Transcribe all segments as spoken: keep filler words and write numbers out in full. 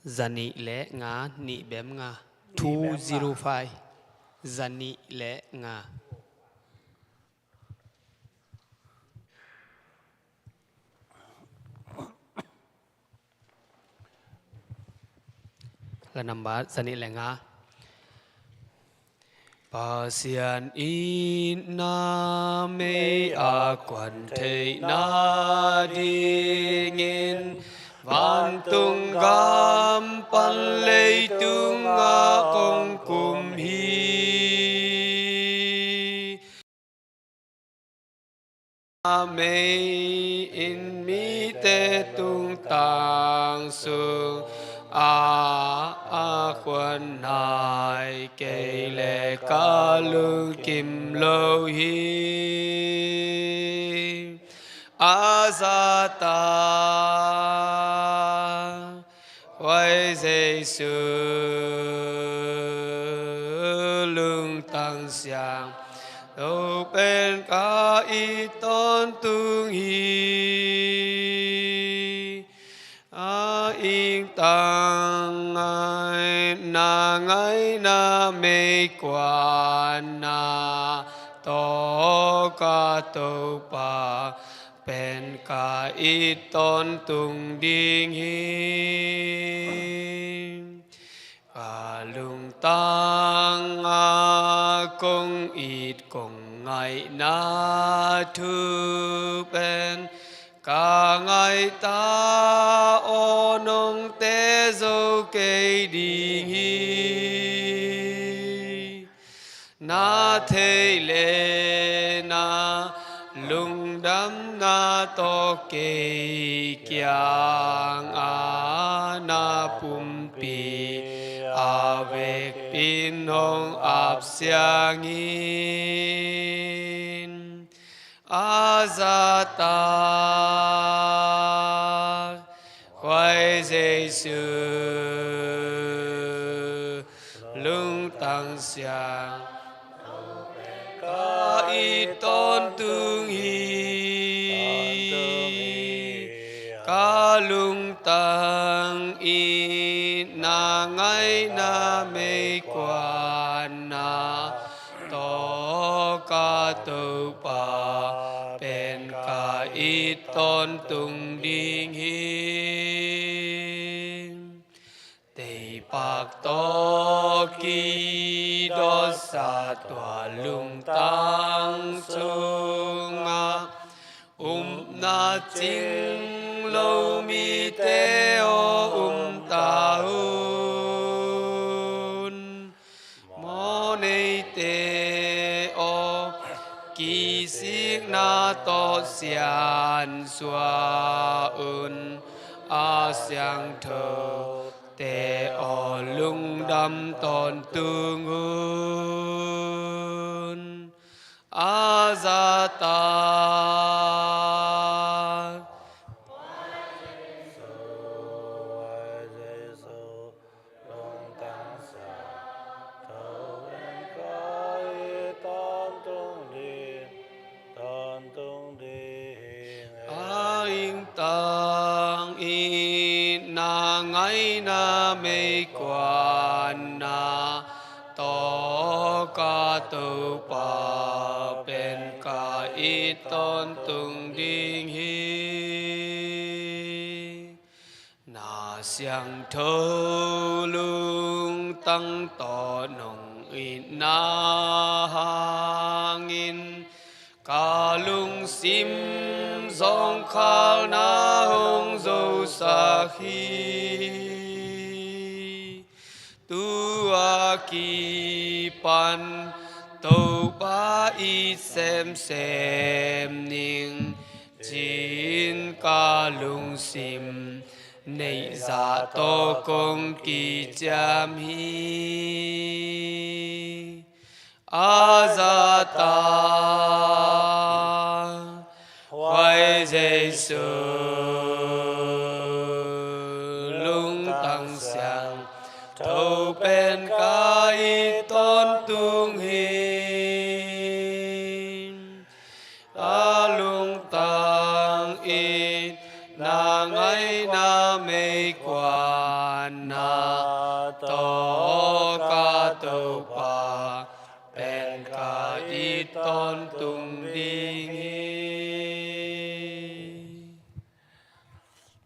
Zanih le nga, nih bem nga. Two zero five. Zanih le nga. La nambat zanih le nga. Pasian itna mei a kuan theihna dingin vantung gam pan leitung ah kong kum hi. Mei in mite tungtang sung ah a kuan nai kei le ka lungkim lo hi. A zahtak Khuai Jesu lungtang siangtho pen ka it tawntung hi. A ingtang ngaihna, ngaihna meikuanna tawh ka Topa pen ka it tawntung ding hi. Ka lungtang ah kong it kong ngaihna thu pen ka ngaih ta aw, nong teh zo kei ding hi. Na theih le na lungdamna tawh kei kiangah na pumpi a vekpi-in hong ap siang in. A zahtak Khuai Jesu lungtang siangtho pen ka it tawntung hi. Ka lungtang itna, ngaihna meikuanna tawh ka Topa pen ka it tawntung ding hi. Teipak tawh kidawtsa tua lungtang sungah, upna cing lo mite aw, um ta un. Mawhneite aw, kisikna tawh siansuah un. A siangthote aw, lungdam tawntung un. A zahtak lungtang siangtho pen ka it tawntung ding, tawntung ding. A ingtang itna, ngaihna meikuanna tawh ka Topa pen ka it tawntung ding hi. Na siangtho lungtang tawh nong itna hangin ka lungsim zawngkhal na hong zosak hi. Tua kipan Topa it semsem ning, ci-in ka lungsim neih zah tawh kong kiciam hi. A zahtak Khuai Jesu lungtang siangtho pen ka it tawntung hi. A lungtang itna, ngaihna meikuanna tung ding hi.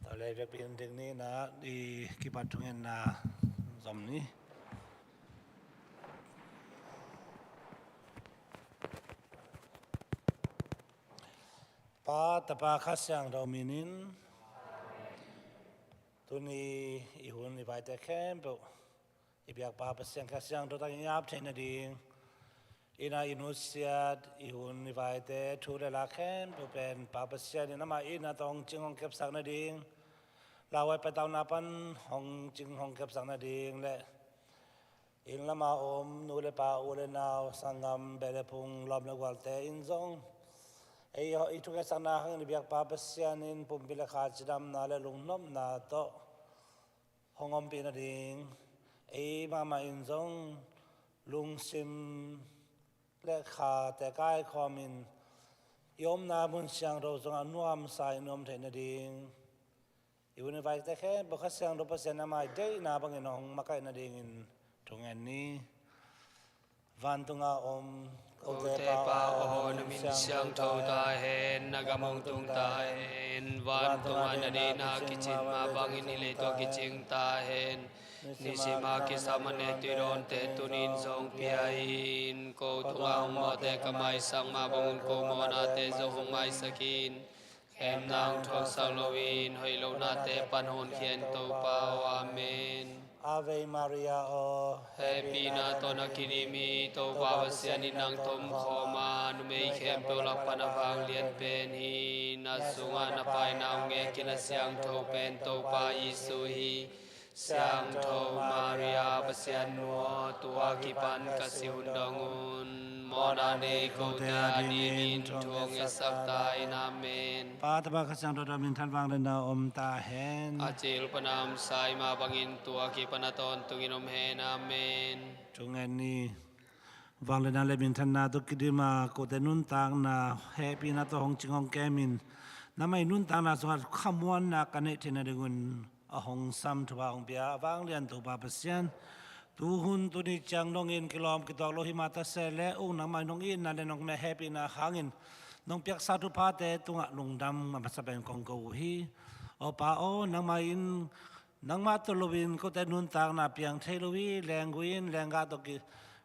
Tua leh biakpiak ding ni, na i kipat thungetna zom ni. Pa, Tapa, Kha Siangtho min in. Tuni i hun i vaite khempeuh i biakpa Pasian Kha Siangtho tangin i ap theih nading, i na i nusiat i hun i vaite thu le la khempeuh pen Pa Pasian in amah itna tawh hong cing hong kepsak nading, lauhuai paitauna pan hong cing hong kepsak nading le inn lama om nu le pa, u le nau, sanggam, beh le phung, lawm le gualte in zong ei i thungetsakna hangin i biakpa Pasian in pumpi le kha cidamna le lungnopna tawh hong ompih nading, ei mahmah in zong lungsim le khate kaikhawmin i omna mun siangtho sungah nuamsa in om theih nading, i hun i vaite khempeuh Kha Siangtho Pasian amah i deihna bangin hong makaih nadingin thungen ni. Vantunga om kote Pa aw, na min siangtho ta hen, na gam hong tung ta hen, vantunga na deihna kicin mah bangin hih leitung ah kicing ta hen. Nisim a kisam a nek tuidawnte tuni in zong pia in. Ko tungah hong mawhte ka maisak mah bangin ko mawhnate zong hong maisak in. Khemna hong thuaksak loin hoih lohnate pan honkhia in Topa aw. Amen. Ave Maria aw, hehpihna tawh na kidim hi, Topa Pasian in nang tomkhawm a, numei khempeuh lak pan a vanglian pen hi. Na sungah na paina hong ngekin a siangtho pen Topa Jesu hi. Siangtho Maria, Pasian nu aw, tua kipan ka si hun dong un, mawhna nei kote adingin thu hong ngetsak ta in. Amen. Pa, Tapa, Kha Siangtho tawh minthan vangliatna om ta hen. A cil pan a omsa mah bangin tua kipan a tawntungin om hen. Amen. Thungen ni. Vangliatna le minthanna tawh kidim a kote nuntakna hehpihna tawh hong cing hong kemin, nangmah i nuntakna sungah khamuanna ka neih theih nadingun a hong sam thupha hong pia a vanglian Topa Pasian, tuhun tuni ciang dongin kilawm kituak lo hi mah ta se le ung, nangmah in hong itna le nong hehpihna hangin nong piaksa thuphate tungah lungdam a masa pen kong ko uh hi. Aw Pa aw, nangmah in, nangmah tawh loin kote nuntakna piang thei lo hi. Lenggui in lenggah tawh ki,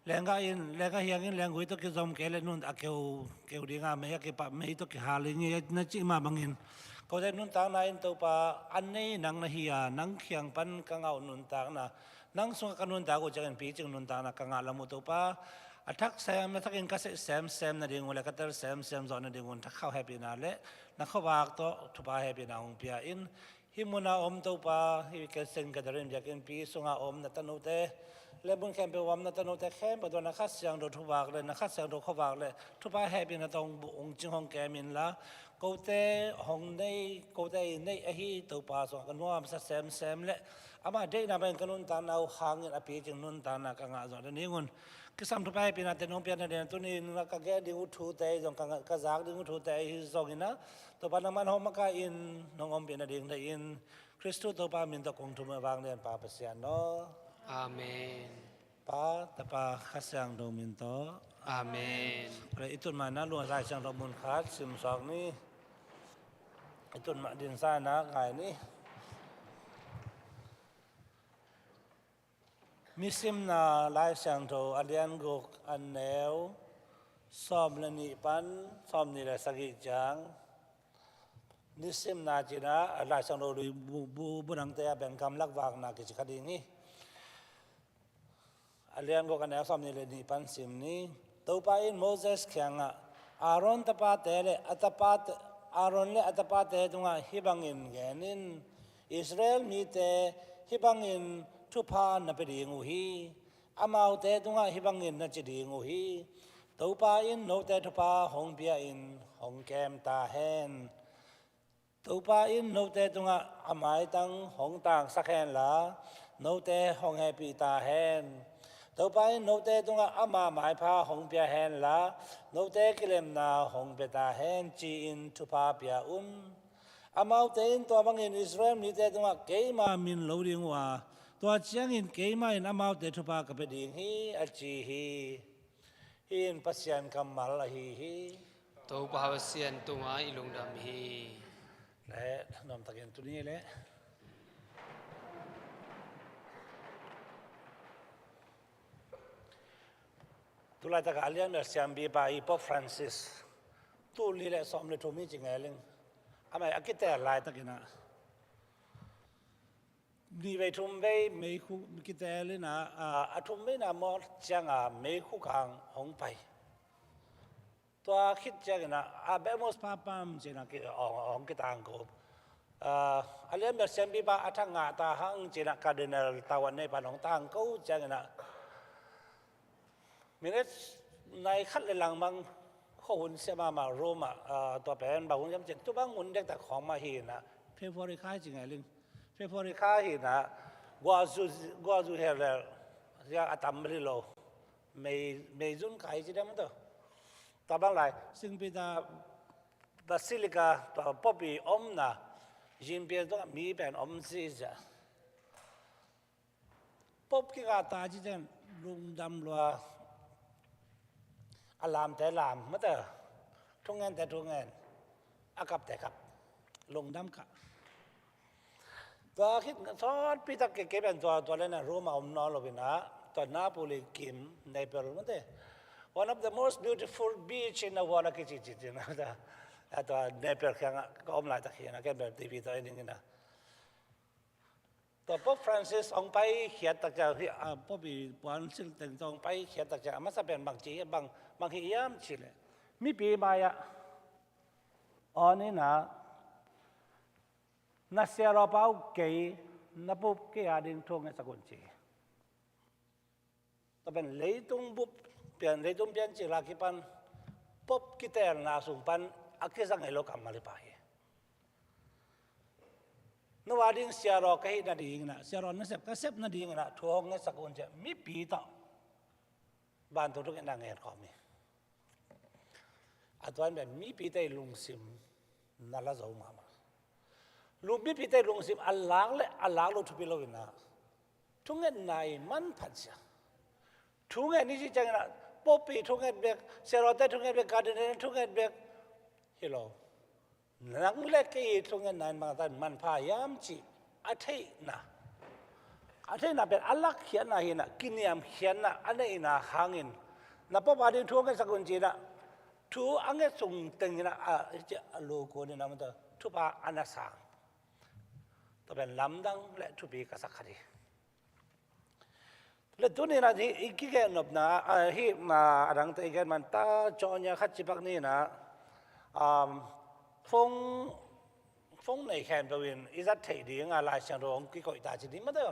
lenggah in lenggah hiang in lenggui tawh kizom kei le nun a keu, keu dinga mei a kipah, mei tawh kihal ding hi na cih mah bangin, kote nuntakna in Topa a nei nang na hi a, nang kiang pan ka ngah uh nuntakna, nang sungah ka nuntak uh ciangin picing nuntakna ka ngah lam uh Topa, a thak sem, na thakin ka seh semsem nadingun le ka tel semsem zawh nadingun thakhauh hehpihna le na khuavak tawh thupha hehpihna hong pia in. Hih munah om Topa, hih Christian Gathering biakinnpi sungah om na tanute le mun khempeuh a om na tanute khempeuh tawh na Kha Siangtho thuvak le na Kha Siangtho khuavak le thupha hehpihna tawh hong bu-, hong cing hong kem inla, kote hong nei, kote i neih ahi Topa sungah ka nuamsa semsem le amah deihna bangin ka nuntakna uh hangin a picing nuntakna ka ngah zawh nadingun kisam thupha hehpihnate nong piak nadingin tuni in ka gen ding uh thute ahi zong, ka, ka zak ding uh thute ahi zongin ah, Topa nangman hong makaih in nong ompih nading deih in, Khristu Topa min tawh kong thum a vanglian Pa Pasian aw. Amen. Pa, Tapa, Kha Siangtho min tawh. Amen. Tua leh i tun mah in ah Lai Siangtho mun khat simsuak ni. I tun mah dinsa in ah ngai ni. Nisimna Lai Siangtho a lian guk a neu sawm le nih pan sawm nih le sagih ciang. Nisimna ci-in ah Lai Siangtho lui bu, bu, bu dangte ah bengkam lak vakna kici kha ding hi. A lian guk a neu sawm nih le nih pan sim ni. Topa in Moses kiangah, Aaron tapate le a tapate, Aaron le a tapate tungah hih bangin gen in, Israel mite hih bangin thupha na pia ding uh hi. Amaute tungah hih bangin na ci ding uh hi. Topa in note thupha hong pia in hong kem ta hen. Topa in note tungah a maitang hong tangsak henla, note hong hehpih ta hen. Topa in note tungah ama maipha hong pia henla, note kilemna hong pia ta hen, ci-in thupha pia un. Amaute in tua bangin Israel mite tungah keima min lo ding uh a, tua ciangin keima in amaute thupha ka pia ding hi, a ci hi. Hih in Pasian kammal ahi hi. Topa Pasian tungah i lungdam hi. Le, nuamtakin tuni le. Tulaitak a lianbel siampipa i Pope Francis, tul nih le sawm le thum hi ci ngeling. Amah a kiteel laitakin ah, nih vei thum vei meikhuk kiteel in ah, a, a thum vei na maw ciang a meikhuk ah hong pai. Tua khit ciangin ah, a, Habemus Papam ci-in ah ki, hong, hong kitangko. A, a lianbel siampipa a thak ngah ta hang ci-in ah Cardinal tavuan neipan hong tangko ciangin ah, minute nai khat le lang bang khuahun sia mahmah Rome ah, a, tua pen bang hun hiam cih leh, tua bang hun dektak khawng mah hi in ah, February kha hi ci ngeling. February kha hi in ah, guahzu, guahzu hel le, a tam bel hi lo. May, May, June kha hi ci diam maw. Tua bang lai, Saint Peter Basilica, tua Pope i omna, Jean Pierre tungah mi pen om ziahziah. Pope kikah ta ci ciang lungdam lua, a lamte lam, mate, thungente thungen, a kapte kap, lungdam kah. Tua khit sawtpi tak kei, kei pen tua, tua leh na Rome ah om nawn lo in ah, tua Napoli kim, Naples, mate, one of the most beautiful beach in the world a kici ci ci in ah, tua, tua Naples kiangah ka om laitak hi in ah, ken pen T V tawh en ing in ah. Tua Pope Francis hong paikhiat tak ciang, hi, a, Pope i puansilh teng tawh hong paikhiat tak ciang, a masa pen bang ci, bang, bang hi hiam cih leh, mipi mai-ah awn in ah, na siarawpa uh kei, na Pope kei a ding thu hong ngetsak un ci. Tua pen leitung bup pian, leitung piancil a kipan Pope kiteelna sung pan a kiza ngei lo kammal hi pah hi. No a ding siaraw ka hih nading in ah, siaraw nasep ka sep nading in ah thu hong ngetsak un ci-a mipi tawh vantung thungetna ngen khawm hi. A tua in pen mipite i lungsim na la zo mahmah. Lung, mipite i lungsim a lak le a lak lo thupi lo in ah, thungetna i manphat sia. Thunget ni ci ciangin ah, Pope i thunget bek, siarawte thunget bek, cardinal thunget bek hi lo. Nang le kei i thungetna in bangtan manpha hiam cih a theihna, a theihna pen a lakkhiatna hi in ah, kiniamkhiatna a neihna hangin, na Pope a ding thu hong ngetsak un ci in ah, thu a nget sung teng in ah, a, a lukun in ah, mate, thupha a na sang. Tua pen lamdang le thupi ka sak khat hi. Le tuni in ah hih i kigen nopna, a, hih, a, a dangte i gen man ta, cawhnya khat cipak ni in ah, um, phone, phone nei khempeuh in i zat theih ding a, Lai Siangtho hong kikoih ta ci ding mate.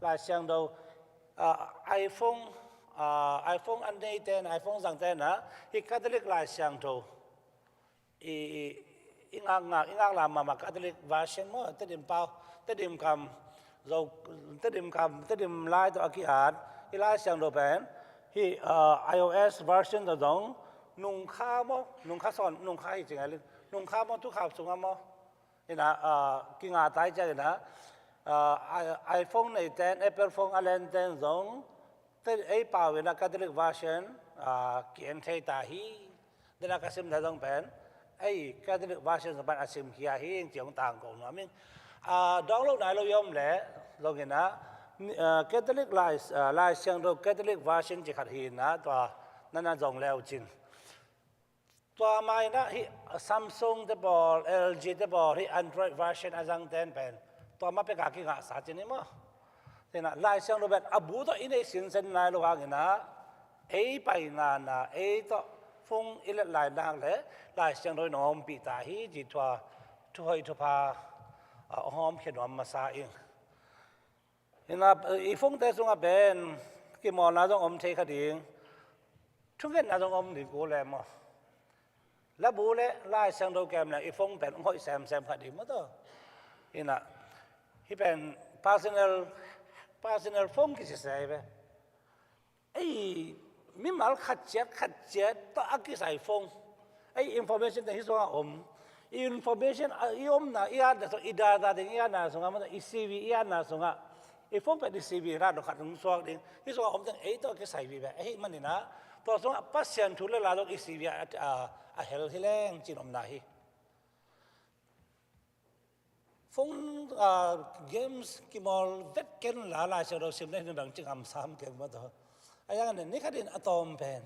Lai Siangtho, a, iPhone, a, iPhone a neite in, iPhone zangte in ah, hih Catholic Lai Siangtho i, i, i ngak ngak, i ngak lam mahmah Catholic version maw, Tedim pau, Tedim kam, Zo, Tedim kam, Tedim lai tawh a ki-at, hih Lai Siangtho pen, hih, uh, iOS version tawh zong, nungkha maw, nungkha sawn, nungkha hi ci ngeling, nungkha maw, tukhap sungah maw, in ah, uh, kingah ta hi ciangin ah, uh, i-, iPhone neite in, Apple phone a lente in zong, Te-, ei pau in ah Catholic version, ah, ki-en thei ta hi. Den a ka simte zong pen, ei Catholic version zong pen a simkhia hi ing ci hong tangko nuam ing. Ah, download nai lo i om leh zong in ah, ni-, ah, Catholic Lai, ah, Lai Siangtho Catholic version ci khat hi in ah, tua na na zong le uh cin. Tua mah in ah hih Samsung te pawl, L G te pawl, hih Android version a zangte in pen tua mah pek a kingahsa ci ni maw. Te in ah Lai Siangtho pen a bu tawh i neih sinsen nai lo hang in ah, ei paina na, ei tawh phone i let lai nak leh Lai Siangtho in hong ompih ta hi ci tua, thuhoih thupha, ah, hong omkhia nuam masa ing. Hi in ah, i phone te sungah pen kimawlna zong om thei kha ding. Thungetna zong om ding kul e maw. Labu le Lai Siangtho kem leh i phone pen hong hoih semsem kha ding maw taw. Hi in ah, hih pen personal, personal phone kici se hi ve. Ei, mimal khat ciat, khat ciat tawh a kisai phone. Ei, information te hih sungah om. I information, a, i omna, i atna sung, i data ding, i atna sungah, i C V, i atna sungah. I phone pen i C V rat lo khat hong suak ding. Hih sungah om teng ei tawh a kisai vive. Ahih manin ah, Tua sungah Pasian thu le la zong i si bia a, a, a hel hi leng cin omna hi. Phone, a, games kimawl vet ken la Lai Siangtho sim na hi na bang cing am sam keng maw taw. A yang nen ni khatin a tawm pen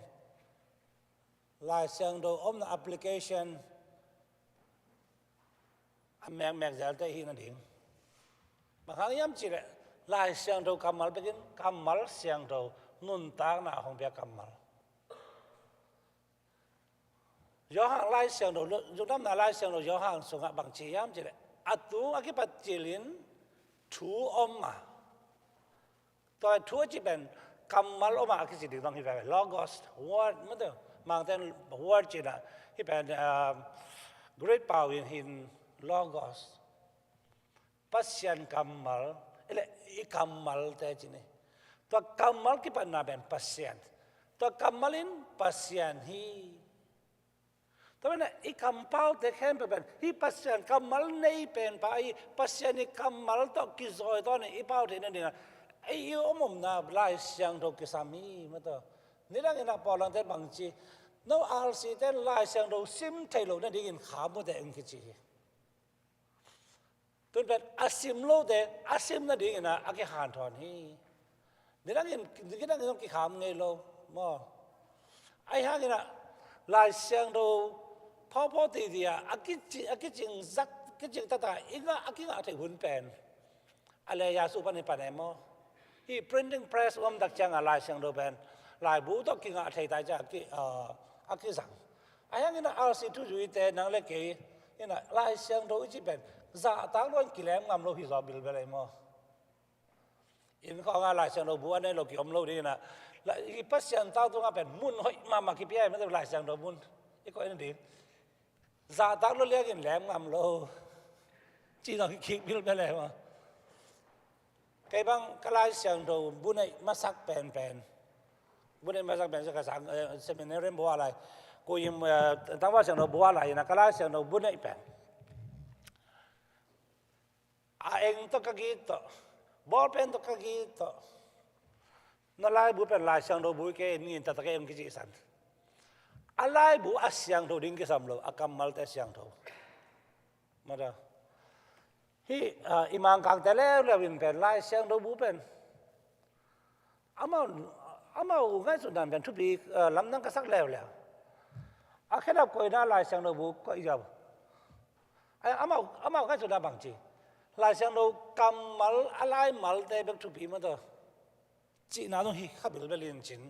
Lai Siangtho omna application a mekmek zelte hi nading. Bang hang hiam cihleh Lai Siangtho kammal bekin kammal siangtho nuntakna hong pia kammal. Johan Lai Siangtho, lungdamna Lai Siangtho Johan sungah bang ci hiam cihleh a tung a kipat cilin thu om a. Tua thu a ci pen kammal om a, a kici ding dong hi ve, logos, word, maw taw, Mangten word cina, hi pen, um, Greek pau in hin logos. Pasian kammal, ele i kammalte cini. Tua kammal kipatna pen Pasian. Tua kammal in Pasian hi. Tua pen i kampaute khempeuh pen hi Pasian kammal nei pen pa hi, Pasian i kammal tawh kizawi tawh ni i pau theih nadingah ei i om omna Lai Siangtho kisam hi, maw taw. Nidangin a pawlangte bangci, no R C ten Lai Siangtho sim thei lo nadingin kham ute ung kici hi. Tun pen a sim lote a sim nadingin a, a kihanthawn hi. Nidangin, nidangin zong kikham ngei lo maw. Ahi hangin a Lai Siangtho phawphawh titi a, a kici, a kicing zak, kicing tata i ngah, a kingah theih hun pen a leia su pan hi pan e maw. Hi printing press om tak cianga Lai Siangtho pen laibu tawh kingah thei tai ciang a ki, a, a kizang. Ahi hangin a R C thuzuite nang le kei in a Lai Siangtho i ci pen zahtak luan kilem ngam lo hi zaw bilbel ei maw. Inn khawngah Lai Siangtho bu a nei lo ki om lo dingin a, la, i Pasian tau tungah pen mun hoih mahmah kipia ei maw, Lai Siangtho mun i koih nading. Zahtak lo liangin lem ngam lo. Ci zong kik bilbel ei maw. Kei bang ka Lai Siangtho bu neih masak penpen, bu neih masak pen ka sang, eh, seminarian bu a lai, ku im, eh, tangval Siangtho bu a lai in a ka Lai Siangtho bu neih pen a eng tawh ka git tawh, bawlpen tawh ka git tawh, na laibu pen Lai Siangtho bu hi kei, nin taktak ei ung kici san. A laibu a siangtho ding kisam lo, a kammalte siangtho. Maw taw. Hi, ah, i Mangkangte leuleu in pen Lai Siangtho bu pen amau, amau ngaihsutna pen thupi, ah, lamdang ka sak leuleu. A khedap koihna Lai Siangtho bu koih ziau. Ai, amau, amau ngaihsutna bangci, Lai Siangtho kammal a laimalte bek thupi maw taw. Cihna zong hi kha bilbel in cin.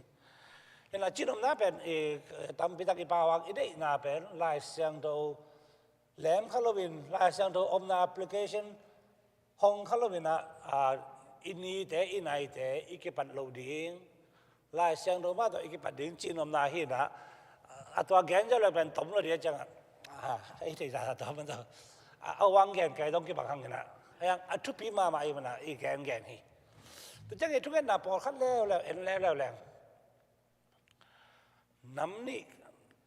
Ina cin omna pen, eh, tampi tak i pau a i deihna pen Lai Siangtho lem kha loin, Lai Siangtho omna application hong kha loin a, a, i nite, i naite i kipat loh ding, Lai Siangtho mah tawh i kipat ding cin omna hi na, a tua gen ziau le pen tom lo ding a ciangah, a, ei thei zah tawh man tawh. A, a wang gen kei dong kibang hang hi na. A yang a thupi mahmah i man a i gen gen hi. Tua ciang i thungetna pawlkhat leuleu, en leuleu leng. Nam nih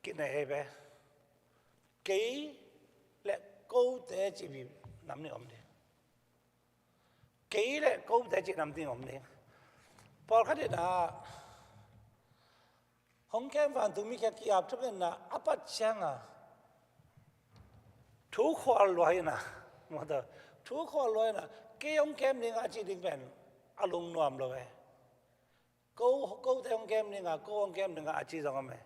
kinei hi ve. Kei le kote cih nam nih om ding. Kei le kote cih nam nih om ding. Pawlkhat in a, hong kem vantungmi kiang ki-ap thungetna a pat cianga thu khual lua hi na. Maw taw, thu khual lua hi na. Kei hong kem ding a ci ding pen a lungnuam lo e. Ko, kote hong kem ding a, ko hong kem ding a, a ci zong om e.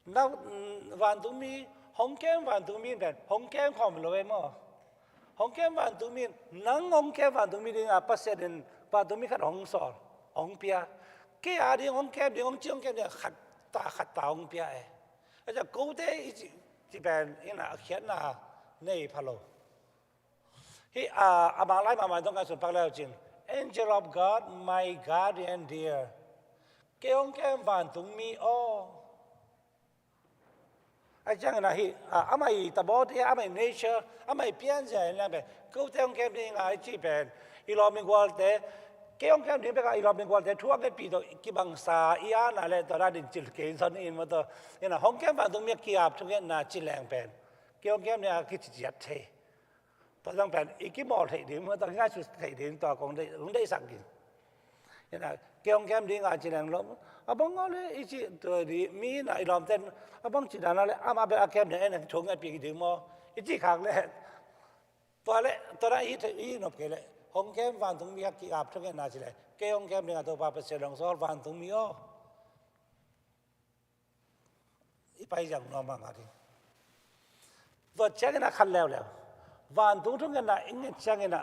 Na, mm, vantungmi, hong kem vantungmi pen hong kem khawm lo e maw. Hong kem vantungmi, nang hong kem vantungmi ding a Pasian in vantungmi khat hong sawl, hong pia. Kei a ding hong kem ding, hong ci hong kem ding a khat ta, khat ta hong pia e. A ci a kote i ci, ci pen ina a khiatna nei pha lo. Hi, a, a manglai mahmah zong ngaihsun pak leu cin. Angel of God, my guardian dear. Kei hong kem vantungmi aw. A ciangin a hi, a, amah i tabawte, amah i nature, amah i pianzia in lang pen. Kote hong kem ding a i ci pen. I lawm i gualte, kei hong kem ding bek a i lawm i gualte, thu a ngetpih tawh kibangsa, i ana le tua na ding cil kei zon in maw taw. Ina hong kem vantungmi a ki-ap thungetna ci leng pen. Kei hong kem ding a kiciciat thei. Tua zong pen i kimawl theih ding, tua ngaihsut theih ding, tua kong deih, kong deihsak ding. Ina, kei hong kem ding a ci leng lom. A bang ngau le i ci tua di mi na i lawmten a bang ci dan a le amah bel a kem ding en a thong a pi ding maw? I ci khak le. Tua le, tua na i, i nop kei le. Hong kem vantung mi hak ki ap thong en na ci le. Kei hong kem ding a Topa Pasian hong sawl vantung mi aw. I pai ziang nuam mahmah ding. Tua ciangin a khat leuleu. Vantung thungetna i nget ciangin a,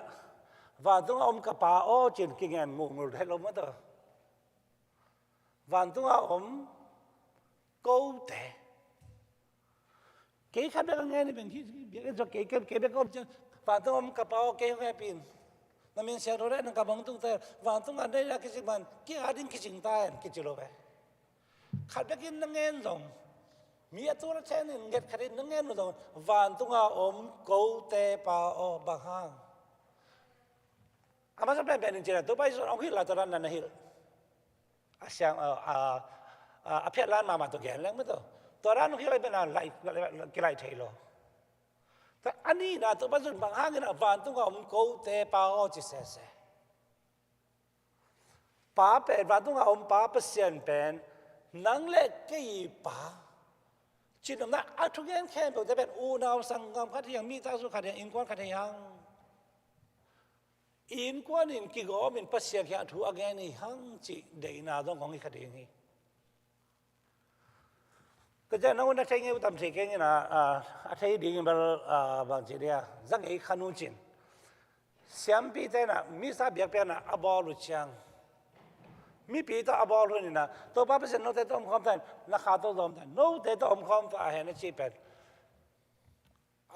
vantung a om ka Pa aw cin kingen ngulngul thei lo maw tawh. Vantung a om kote. Kei khat bek a ngen i beng hi, biak in zong kei, kei, kei bek a om ciang. Vantung a om ka Pa aw kei hong hehpih in. Na min siangtho le nang ka mong tung te. Vantung a neihna kicing man, kei a ding kicing ta en, kici lo ve. Khat bekin na ngen zong, mi a tul a then in nget khatin na ngen zong, vantunga om kote Pa aw bang hang. A masa penpen in cina, Topa Jesu hong hilh lai tua dan na na hilh. A siang, a, a, a, a phiat lan mahmah tua gen leng mah tua. Tua dan hong hilh lai pen a lai, lai, lai, kilai thei lo. Tua a nihna Topa Jesu bang hangin a vantunga om kote Pa aw ci sese. Pa pen, vantunga om Pa Pasian pen, nang le kei i Pa. Cinopna a thugen khempeuhte pen unau sanggam khat hi hang, mi taksu khat hi hang, innkuan khat hi hang. Innkuan in kigawm in Pasian kiang thu a gen hi hang cih deihna zong kong hi kha ding hi. Ka ciang nang un a thei ngei uh tam thei keng in a, a, a thei ding in bel, a, bang ci dia, za ngei khan un cin. Siampite in a, misa biakpiakna a bawl uh ciang. Mipi tawh a bawl hun in a, Topa Pasian note tawh om khawm ta in, na kha tawh zom ta in, note tawh om khawm ta hen a ci pen.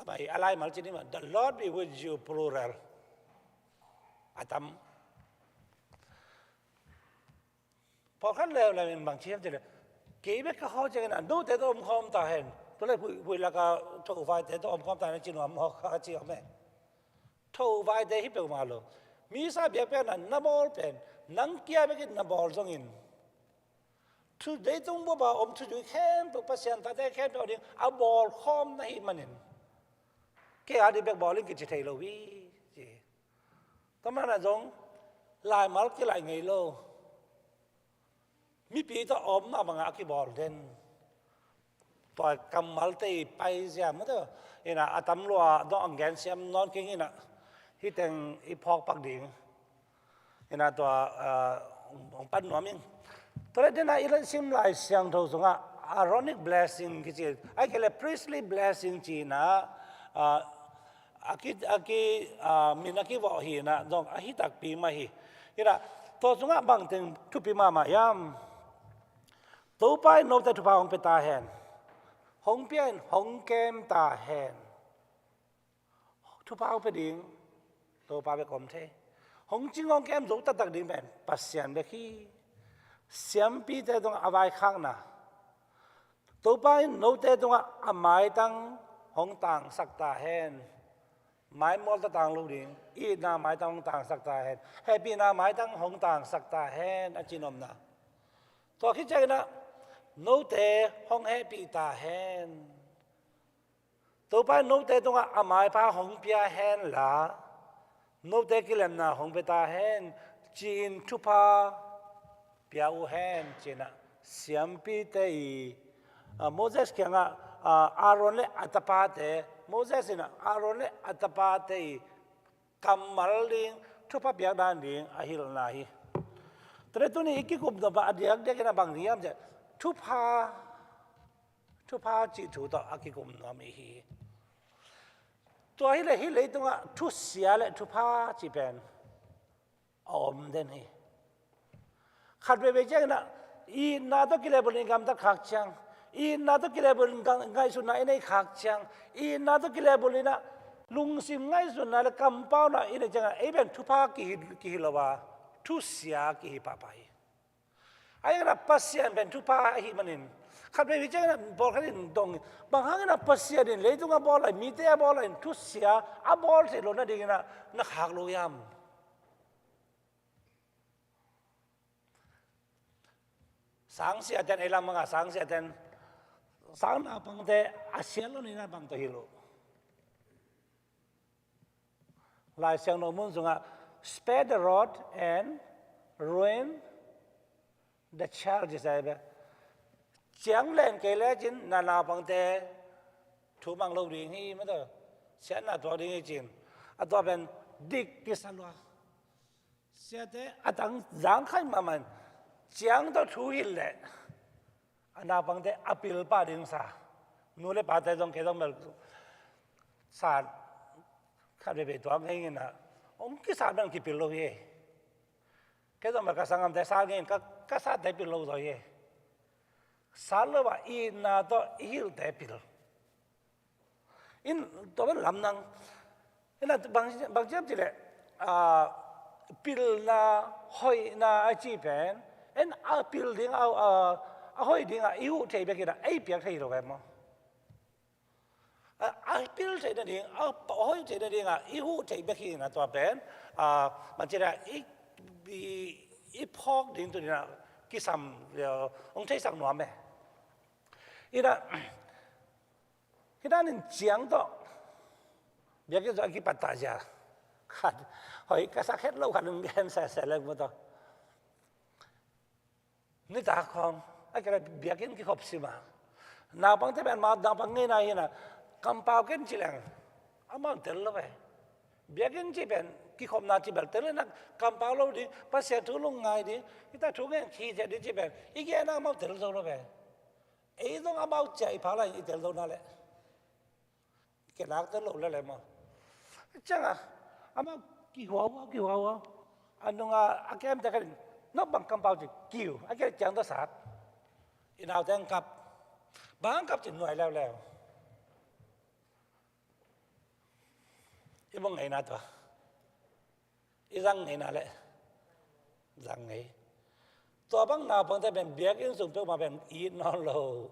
A bai, a laimal ci ni ma, "The Lord be with you," plural. A tam. Pawlkhat leuleu in bang ci hiam cih leh, kei bek ka hawh ciangin a, note tawh om khawm ta hen. Tua leh huih, huih lak a thovaite tawh om khawm ta hen a ci nuam maw, ka ci om e. Thovaite hi peuhmah lo. Misa biakpiakna na bawl pen, nang kia bekin na bawl zongin. Thu leitung bup a om thuzui khempeuh, Pasian tate khempeuh ding a bawl khawm na hih manin. Kei a ding bek bawl in kici thei lo hi, ci. Tua manin zong, laimal kilaih ngei lo. Mipi tawh a om mah bangah a kibawl den. Tua kammalte i paizia mah tawh. Ina a tam lua dong ang gen siam nawn keng ina. Hih teng i phawk pak ding. Ina tua, ah, hong pan nuam ing. Tua leh dena i sim Lai Siangtho sungah Aaronic blessing kici. Ahih kei leh priestly blessing ci ina, ah, a ki, a ki, ah, min a kivawh hi ina, dong a hi takpi mah hi. Ina, tua sungah bangteng thupi mahmah hiam. Topa in note thupha hong pia ta hen. Hong pia in hong kem ta hen. Thupha hong pia ding Topa bek om thei. Hong cing hong kem zo taktak ding pen Pasian bek hi. Siampite tungah a vaikhakna. Topa in note tungah a maitang hong tangsak ta hen. Maimual ta tang lo ding, itna maitang hong tangsak ta hen. Hehpihna maitang hong tangsak ta hen, a cinopna. Tua khit ciangin ah, note hong hehpih ta hen. Topa in note tungah a maipha hong pia hen la, note kilemna hong pia ta hen, ci-in thupha pia uh hen, ci-in ah siampite i, ah, Moses kiangah, ah, Aaron le a tapate, Moses in ah Aaron le a tapate i kammal ding, thupha piak dan ding a hilhna hi. Tua leh tuni i kikum nop a diakdiak in a bang hiam cih leh, thupha, thupha cih thu tawh a kikum nuam i hi. Tua hi leh hih leitungah thusia le thupha cih pen a om den hi. Khat veivei ciangin ah, itna tawh kilehbulh in i gamtat khak ciang, itna tawh kilehbulh in ga-, ngaihsutna i neih khak ciang, itna tawh kilehbulh in ah lungsim ngaihsutna le kampauna i neih ciangin ah, ei pen thupha kihi, kihi lo a, thusia kihi pahpah hi. Ahi hangin ah Pasian pen thupha ahih manin, khat veivei ciangin ah pawlkhat in dong, bang hangin ah Pasian in leitung a bawl lai, mite a bawl lai in thusia a bawl theih loh nadingin ah na khak lo hiam? Sangsiaten, ei lam bangah sangsiaten, sang naupangte a siat lo ni na bang tawh hilh uh. Lai Siangtho mun sungah, "Spare the rod and ruin the child desire. Ciang len kei lecin na naupangte thu mang lo ding hi, mata siatna tuak ding hi cin. A tua pen dik kisa lua. Siate a tang zang khai maman ciang tawh thu hilh leh a naupangte a pil pah ding sa. Nu le pate zong kei zong bel sa khat veve tuak ngei ngina om kisa bel kipil lo hi. Kei zong bel ka sanggamte sa ngei in ka, ka sate pil lo zaw hi. Sa lo a itna tawh i hilhte pil. In tua pen lamdang. In a bang, bang ciam cileh, ah, pilna, hoihna a ci pen, in a pil ding a, a, a hoih ding a i huh thei bek in a ei piak thei lo em maw? A, a pil thei nading, a hoih thei nading a i huh thei bek in a tua pen, ah, bang cileh i, i, i phawk ding tu ding a kisam leh hong theisak nuam e. In a Hih dan in ciang tawh biakinn tawh a kipat ta zia khat, hoi, ka sak het lo khat in gen sese leng maw tawh. Nitak khawng a kira biakinn kikhop sima naupangte pen ma naupang ngeina hi na, kampau ken ci leng amau tel lo ve. Biakinn ci pen kikhopna ci bel tel na, kampau lo ding, Pasian thu lungngai ding, hita thu ngen khi zia ding ci pen i gen a amau tel zo lo ve. Ei zong amau cia i phak lai i tel zo na leh. Ke nak tel lo lele maw. Ciang a amau kihuau huau, kihuau huau. A nung a a kem te khat in nop bang kampau ci kiu a ke ciang tawh sat. I naute ang kap. Bang ang kap ci nuai leuleu. I mong ngeina tua. I zang ngeina leh zang ngei. Tua bang naupangte pen biakinn sung peuhmah pen it nawn lo.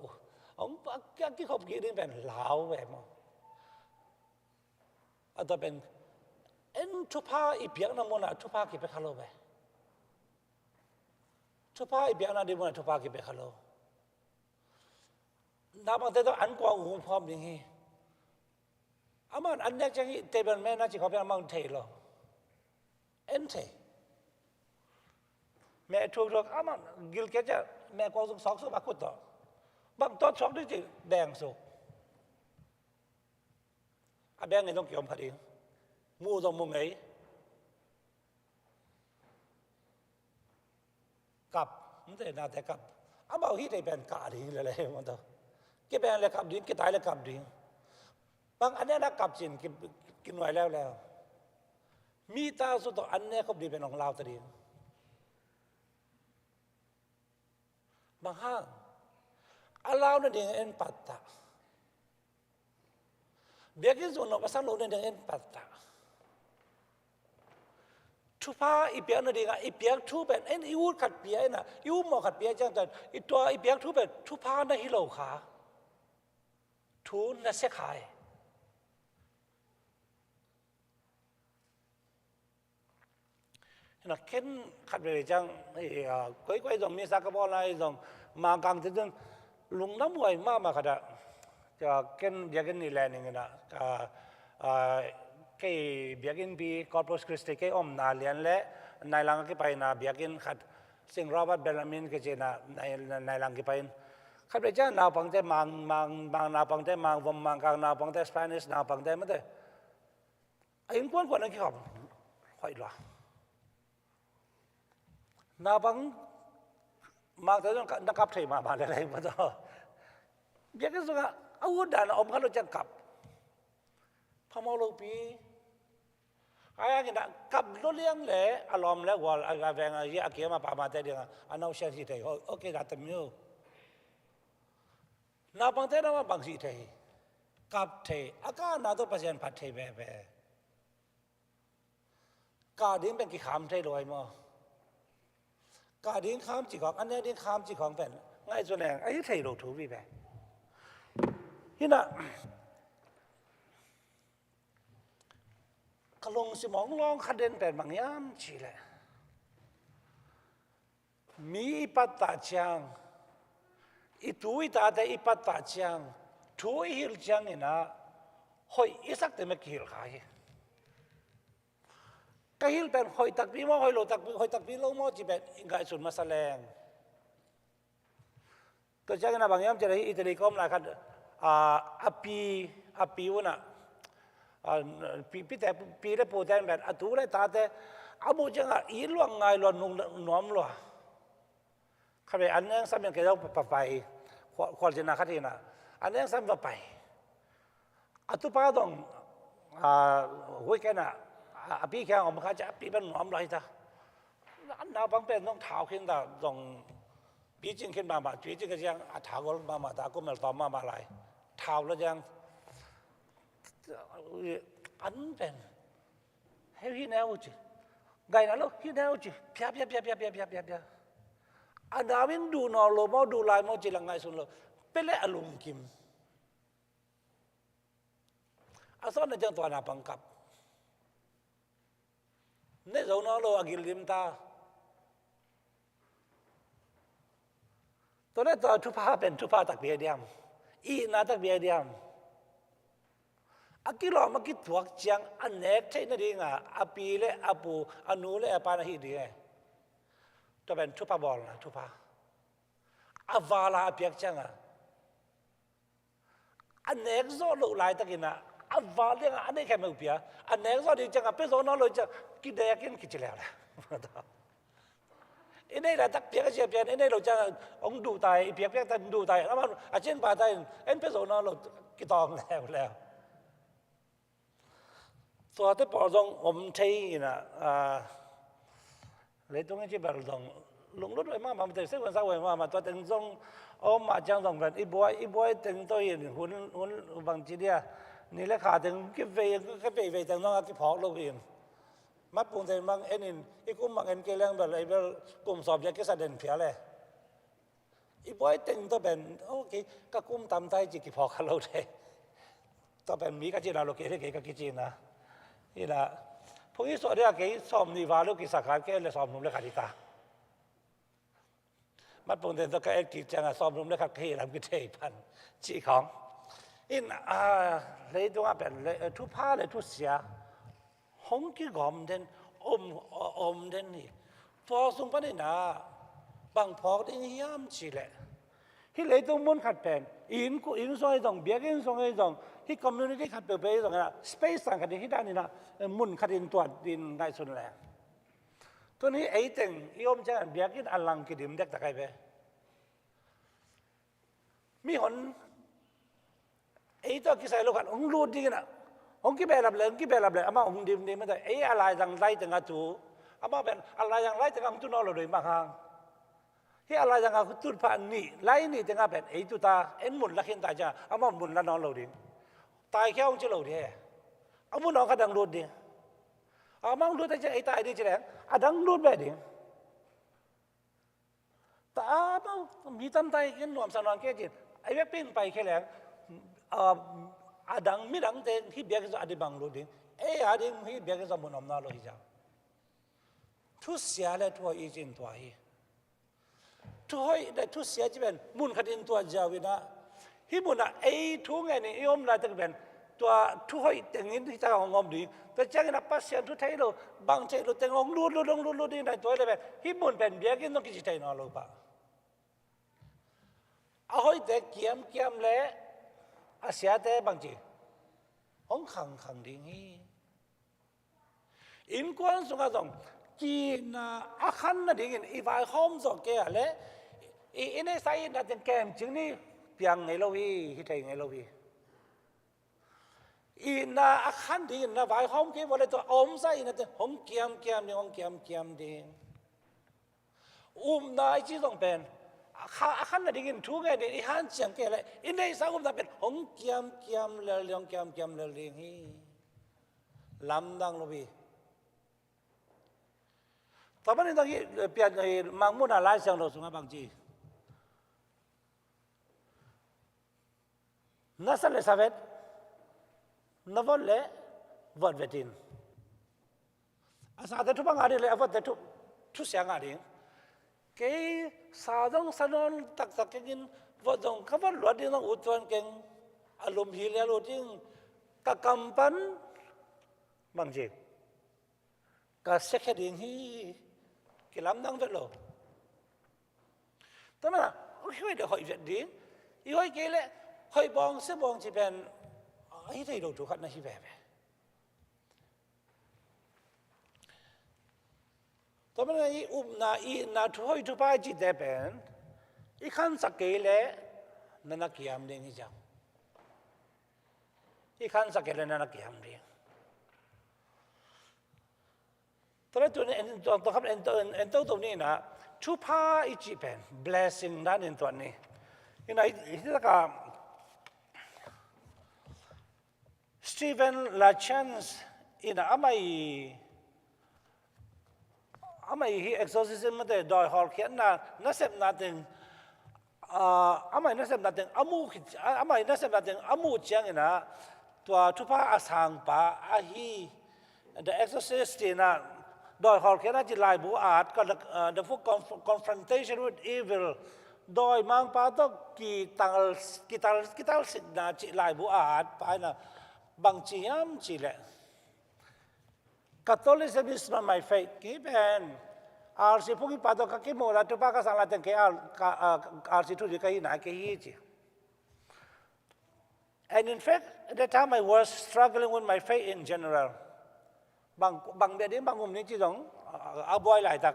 Hong a kikhop kik ding pen lau ve maw. A tua pen en thupha i piakna munah thupha kipia kha lo ve. Thupha i piakna ding munah thupha kipia kha lo. Naupangte tawh an kuang ung phawm ding hi. Amau an nek ciang hi table manners ci khawng pen amau thei lo. En thei. Meh thuk thuk amau gilkial ciang meh kuang zong sawk suk a khut tawh. Bang tawh sawk ding ci beng suk. A beng ngei zong kiom kha ding. Mu zong mu ngei. Kap, mte nate kap. Amau hi tei pen kah ding lele maw tawh. Kipen le kap ding, kitai le kap ding. Bang an ne na kap cin ki, kinuai leuleu. Mi ta su tawh an ne khop ding pen hong lau ta ding. Bang hang a lau nading en pattah. Biakinn sung nop a sang lo nading en pattah. Thupha i piak nading a i piak thu pen en i ut khat pia in a i ut mawh khat pia ciang tan i tua i piak thu pen thupha na hi lo kha. Thu na sia kha e. Hina ken khat veve ciang, eh, ah, koikoi zong misa ka bawl lai zong Mangkang te zong lungdam huai mahmah khat ah, ah, ken biakinn ni len ing ina, ah, ah, kei biakinn pi Corpus Christi kei omna lian le nailang a kipaina biakinn khat Saint Robert Bellarmine kei cina nai, nailang kipai in khat veve ciang naupangte Mang, Mang, Mang naupangte, Mang vom Mangkang naupangte, Spanish naupangte mate. A innkuan kuan a kikhop hoih lua. Naupang Mangte zong na kap thei mahmah lelei maw tawh. Biakinn sungah a ut dan a om kha lo ciang kap. Phamawh lopi. A hangin a kap lo liang le a lawm le gual a veng a zia a kiam a pamate ding a nausiat hi thei. Okay, that the mule. Naupangte na mah bang sih thei hi. Kap thei, a kahna tawh Pasian phat thei veve. Kah ding pen kikham thei lo ai maw. Kah ding kham cih khawng, a nek ding kham cih khawng pen ngaihsut leng a hi thei lo thu vive. Hina ka lungsim hong lawng kha den pen bang hiam cih leh mi i pattah ciang, i tu i tate i pattah ciang, thu i hilh ciangin ah hoih i sakte mah kihilh kha hi. Ka hilh pen hoih takpi maw, hoih lo takpi, hoih takpi lo maw ci pen i ngaihsun masa leng. Tua ciangin a bang hiam cih leh hih Italy ka om lai khat, a, a pi, a pi un ah, a, pi, pite, pi le pute in pen a tu le tate a muh ciangah it lua, ngai lua, nung nuam lua. Khat vei an eng sam in kei zong va pai, khual, khualzinna khat hi in ah, an eng sam va pai. A tupa zong, a, weekend ah, a, a pi kiang om kha ciang a pi pen nuam lua hi ta. An naupang pen zong thau khin ta, zong picing khin mahmah, picing khin ciang a thau gol mahmah ta, a kum el tawm mahmah lai. Thau lua ciang an pen, heu, hih neu ci. Ngaihna lo, hih neu ci. Pia, pia, pia. A nau in duh nawn lo maw, duh lai maw ci leng ngaihsun lo. Pia leh a lungkim. A sawt na ciang tua naupang kap. Ne zo nawn lo, a gil lim ta. Tua leh tua thupha pen thupha takpi a diam. Itna takpi a diam. A kilawm a kituak ciang a nek theih nadinga a pi le a pu, a nu le a pa na hih ding e. Tua pen thupha bawlna, thupha. A vala a piak cianga a nek zawh loh laitakin ah, a val dingah a neih khempeuh pia. A nek zawh ding ciangah pia zo nawn lo ciang kidek in kici leuleu. I neih laitak pia ka ci a pia, i neih loh ciangah hong duh ta hi, i piakpiak ta in duh ta hi. Amah a cin pa ta in en pia zo nawn lo, kitawng leuleu. Tuate pawl zong om thei in ah, a, leitung i ci bel zong lunglut huai mahmah, mate se huan sa huai mahmah, tua teng zong om mah ciang zong pen i buai, i buai teng tawh in hun, hun bang ci dia, ni le kha teng kivei, kiveivei teng zong a kiphawk lo in. Matpung teng bang en in, i kum bang en kei leng bel, ei bel kum sawm bia kisa den phial e. I buai teng tawh pen, ok, ka kum tam ta hi ci kiphawk kha lo thei. Tua pen mi ka cihna lo, kei le kei ka kicihna. Ina, phung i suah dia kei sawm nih val lo kisa khat, kei le sawm thum le khat hi ta. Matpung teng tawh ka et kik ciangah sawm thum le khat ka hi lam kithei pan cih khawng. In, a, leitungah pen le, thupha le thusia hong kigawm den, om, om den hi. Tua sung panin ah bang phawk ding hiam cih leh, hih leitung mun khat pen, inn, inn sung ahi zong, biakinn sung ahi zong, hih community khat peuhpeuh ahi zong, ah, space sang khat in, hih dan in ah, mun khat in tuat in ngaihsun leng. Tun hih ei teng i om ciangin biakinn a lang kidim dektak ahi ve. Mihon ei tawh kisai lo khat hong lut ding in ah, hong kibehlap le, hong kibehlap le, amah hong dimdim mah ta. Ei a laizang lai tengah tu, amah pen a laizang lai tengah hong tu nawn lo ding bang hang. Hih a laizang a tu pha nih, lai nih tengah pen ei tu ta, en mun la khin ta ciang, amah mun la nawn lo ding. Taikhia hong ci lo ding he. A mun hong khat dang lut ding. Amah hong lut ta ciang ei tai ding ci leng, a dang lut beh ding. Ta a, mi tam tai ken nuamsa nuam kei cin. Ei bek pin pai khe leng, a, a dang midangte hih biakinn sung a ding bang lut ding. Ei a ding hih biakinn sung mun om nawn lo hi ciang. Thusia le thuhoih i cin tua hi. Thuhoih le thusia ci pen mun khat in tuat ziau in ah, hih munah ei thu ngen in i om laitak pen tua thuhoih tengin hih tak hong om ding. Tua ciangin a Pasian thu thei lo, bang thei lo teng hong lut lut, hong lut lut ding nai tua le pen hih mun pen biakinn zong kici thei nawn lo pah. A hoihte kiamkiam le a siate bangci hong khangkhang ding hi. Innkuan sungah zong ki-itna a khan nadingin i vaihawm zawh kei ah le i, i neihsa itna teng kemcing ni, piang ngei lo hi, hi thei ngei lo hi. Itna a khan dingin na vaihawm kei vua le tua a omsa itna teng hong kiamkiam ding, hong kiamkiam ding. Upna i ci zong pen a kha-, a khan nadingin thu ngen ding i hanciam kei le i neihsa upna pen hong kiamkiam lel ding, hong kiamkiam lel ding hi. Lamdang lo hi. Tua manin zong hih pian, hih Mangmuhna Lai Siangtho sungah bang ci, na sa le sa vet, na vot le vot vet in. A sate thupha ngah ding le a votte thu, thusia ngah ding. Kei sa zong sa nawn taktak keng in, vot zong ka vot luat ding zong ut tuan keng. A lum hi lial ut ding. Ka kam pan bang ci, ka siakhia ding hi, kilamdang vet lo. Tua manin ah, i hoih le hoih vet ding, i hoih kei le hoih bawng sia bawng ci pen, a hi thei lo thu khat na hi veve. Tua manin ah i upna, i itna, thu hoih thu pha i cihte pen, i khansak kei le na na kiam ding hi ciang. I khansak kei le na na kiam ding. Tua le tuni en, tua, tua khat en, en, en toto ni in ah, thupha i cih pen blessing dan in tuan ni. In ah, hi, hi taka Stephen Lachance in ah, amah i, amah i hi exorcism mate dawi hawlkhiatna, nasepna teng, ah, amah i nasepna teng a muh khit, amah i nasepna teng a muh ciangin ah, tua thupha a sangpa ahi The Exorcist in ah, dawi hawlkhiatna cih laibu at, ka, ah, the full conf-, confrontation with evil, dawimangpa tawh kital, kital, kitalsikna cih laibu at pa in ah, bangci hiam cih leh, Catholicism is not my faith. Kei pen R C phungkhipa tawh ka kimuh lai, thupha ka sang lai teng kei R, ka, ah, R C thu ding ka hi nai, kei hi ci. And in fact, at that time I was struggling with my faith in general. Bang, bang bia ding, bang um ni ci zong, ah, a buai laitak.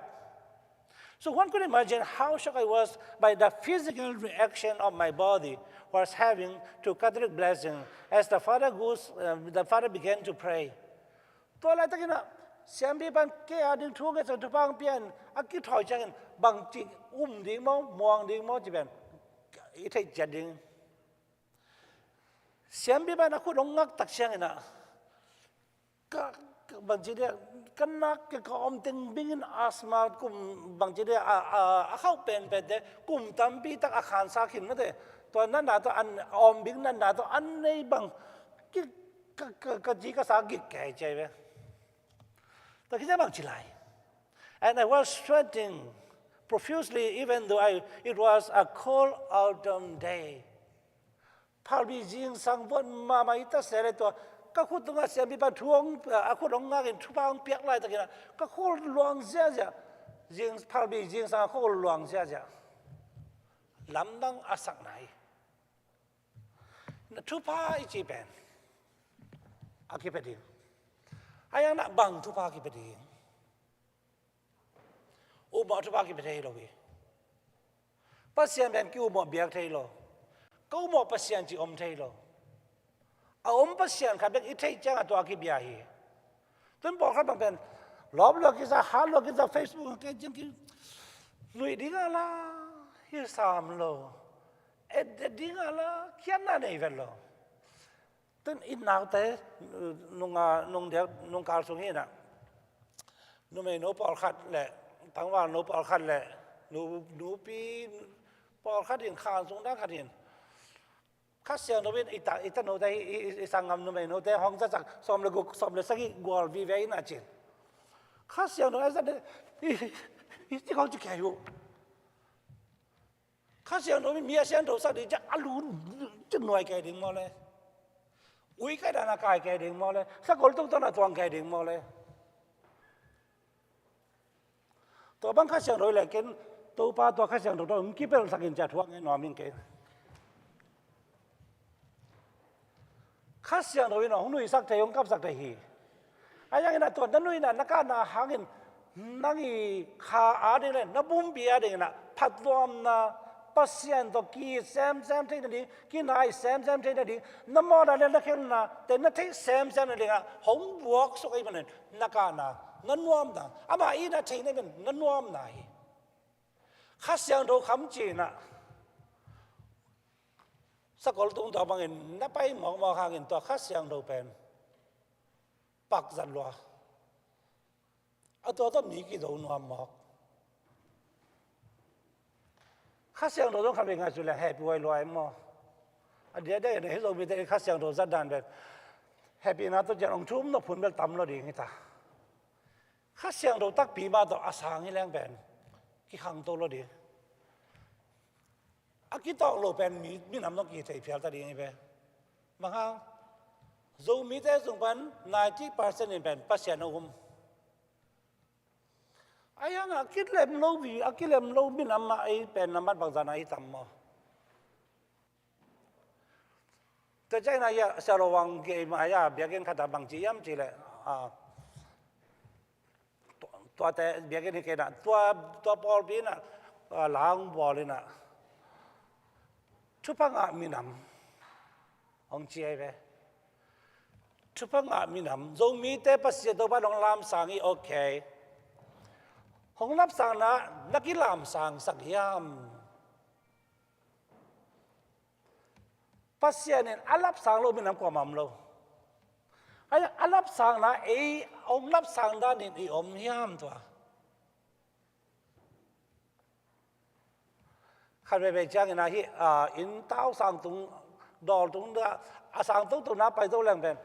So one could imagine how shocked I was by the physical reaction of my body was having to Catholic blessing as the father goes, uh, the father began to pray. Tua laitakin ah, siampipa in kei a ding thu ngetsak, thupha hong pia in, a kithawi ciangin, bangci um ding maw, muang ding maw, ci pen i theih ciat ding. Siampipa in a khut hong ngak tak ciangin ah, ka, ka, bangci dia, ka nak, ka, ka awm teng bingin asthma kum, bangci dia, a, a, a khauh penpente, kum tampi tak a khansa khin mate. Tua natna tawh an, a awm bing natna tawh an nei bang, ki, ka, ka, ka ci ka sa gik kei ci ve. Tua khit ciang bangci lai. And I was sweating profusely, even though I, it was a cold autumn day. Phalbi zingsang vuan mahmah i ta se le tua, ka khut tungah siampipa thu hong, a khut hong ngakin thupha hong piak laitakin ah, ka khol luang ziahziah. Zing, phalbi zingsang a khol luang ziahziah. Lamdang a sakna hi. Na thupha i cih pen a kipia ding. A iang na bang thupha a kipia ding. Upmawh thupha kipia thei lo hi. Pasian pen ki-upmawh biak thei lo. Ka upmawh Pasian cih om thei lo. A om Pasian khat bek i theih ciangah tua a kibia hi. Tun pawlkhat bang pen lawp lua kisa, hat lua kisa, Facebook kei ciang ki, luih ding a la hi sam lo. Et, et ding a la khiatna nei vet lo. Tun i naute, nung, a, nung diak, nung kal sung hi in ah, numeino pawlkhat le tangvalno pawlkhat le nu, nupi pawlkhat in, khan sung dan khat in, Kha Siangtho in i ta, i tanote, i, i, i sanggam numeinote hong zatsak, sawm le guk, sawm le sagih gual vive in a cin. Kha Siangtho a zat, i, i, i, i, i, i, i, i, i, i, Kha Siangtho in mi a siangtho sak ding ciang a lu cin nuai kei ding maw le? Ui kai dan a kai kei ding maw le? Sakol tungtawn a tuang kei ding maw le? Tua bang Kha Siangtho i leh ken, Topa tua Kha Siangtho tawh hong kipelsak in ci a thuak ngei nuam ing kei. Kha Siangtho in hong nuihsak thei, hong kapsak thei hi. A iang in a tua na nuihna, na kahna hangin nang i kha ading le na pumpi ading in a phattuamna, Pasian tawh ki-it semsem theih nading, kinai semsem theih nading, na mawhna le na khelhnate na theih semsem nading ah hong buaksuk ahih manin na kahna, na nuamna, amah i na theih nading na nuamna hi. Kha Siangtho kham ci in a, sakol tungtawn bangin na pai mawkmawk hangin tua Kha Siangtho pen pakzat lua. A tua tawh mi kido nuam mawk. Kha Siangtho zong khat vei ngaihsun leng hehpih huai lua e maw? A diakdiak in hih Zomite in Kha Siangtho zat dan pen hehpihna tawh ciang hong thum nop hun bel tam lo ding hi ta. Kha Siangtho takpi mah tawh a sang hi leng pen kikhangto lo ding. A kitawk lo pen mi, minam zong kithei phial ta ding hi ve. Bang hang, Zomite sung pan ninety percent in pen Pasian a um. Ahi hangah a kilem lo vi, a kilem lo minam mah ei pen nambat bangzah na i tam maw? Tua ciangin ah, ya, Sia Lo Wang gei mah, ya, biakinn khat ah bang ci hiam cih leh, ah, tua, tuate biakinn hi kei in ah, tua, tua pawlpi in ah, ah, la hong bawl in ah, thupha ngah minam hong ci ahi ve. Thupha ngah minam, Zomite Pasian Topa in hong lamsang hi, okay. Hong lapsang na, na kilamsangsak hiam? Pasian in a lapsang lo minam kuamah om lo. Ahi hang a lapsang na ei hong lapsang danin i om hiam tua? Khat veivei ciangin ahi, ah, inn tau sang tung, dawl tung dah, a sang tung tung na pai zo leng pen,